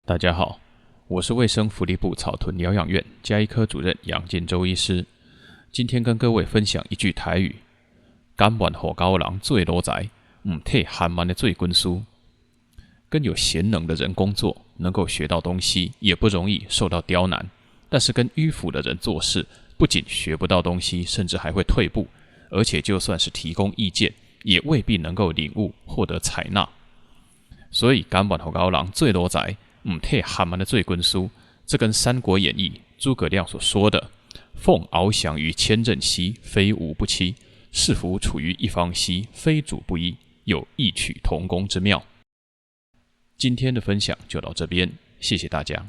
大家好，我是衛生福利部草屯療養院家醫科主任楊進洲醫師。今天跟各位分享一句台語：甘願予𠢕人做奴才，毋替頇蠻的做軍師。跟有賢能的人工作，能夠學到東西，也不容易受到刁難；但是跟迂腐的人做事，不僅學不到東西，甚至還會退步，而且就算是提供意見，也未必能夠領悟、獲得採納。所以，甘願予𠢕人做奴才，毋替頇蠻的做軍師，這跟《三國演義》諸葛亮所說的“奉翱翔於千仞兮，非吾不棲；是夫處於一方兮，非主不依”有異曲同工之妙。今天的分享就到這邊，謝謝大家。